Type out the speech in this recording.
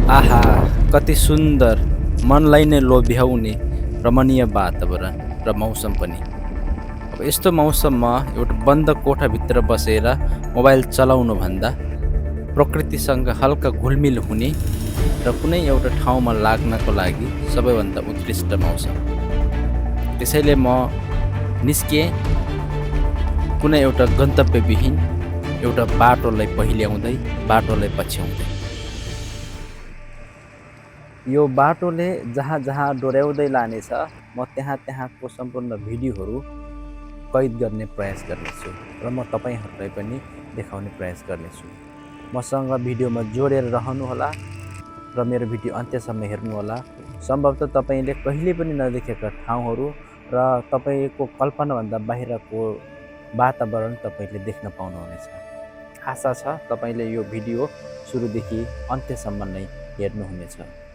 आहा! कति सुन्दर, मनलाई नै लोभ्याउने रमणीय वातावरण र मौसम पनि। अब यस्तो मौसममा एउटा बन्द कोठाभित्र बसेर मोबाइल चलाउनुभन्दा प्रकृतिसँग हल्का घुलमिल हुने र कुनै एउटा ठाउँमा लाग्नको लागि सबैभन्दा उत्कृष्ट मौसम। त्यसैले म निस्किएँ कुनै एउटा गन्तव्यविहीन एउटा बाटोलाई पहिल्याउँदै, बाटोलाई पछ्याउँदै। यो बाटोले जहाँ जहाँ डोर्याउँदै लानेछ, म त्यहाँ त्यहाँको सम्पूर्ण भिडियोहरू कैद गर्ने प्रयास गर्नेछु र म तपाईँहरूलाई पनि देखाउने प्रयास गर्नेछु। मसँग भिडियोमा जोडेर रहनुहोला र मेरो भिडियो अन्त्यसम्म हेर्नुहोला। सम्भवतः तपाईँले कहिले पनि नदेखेका ठाउँहरू र तपाईँको कल्पनाभन्दा बाहिरको वातावरण तपाईँले देख्न पाउनुहुनेछ। आशा छ तपाईँले यो भिडियो सुरुदेखि अन्त्यसम्म नै हेर्नुहुनेछ।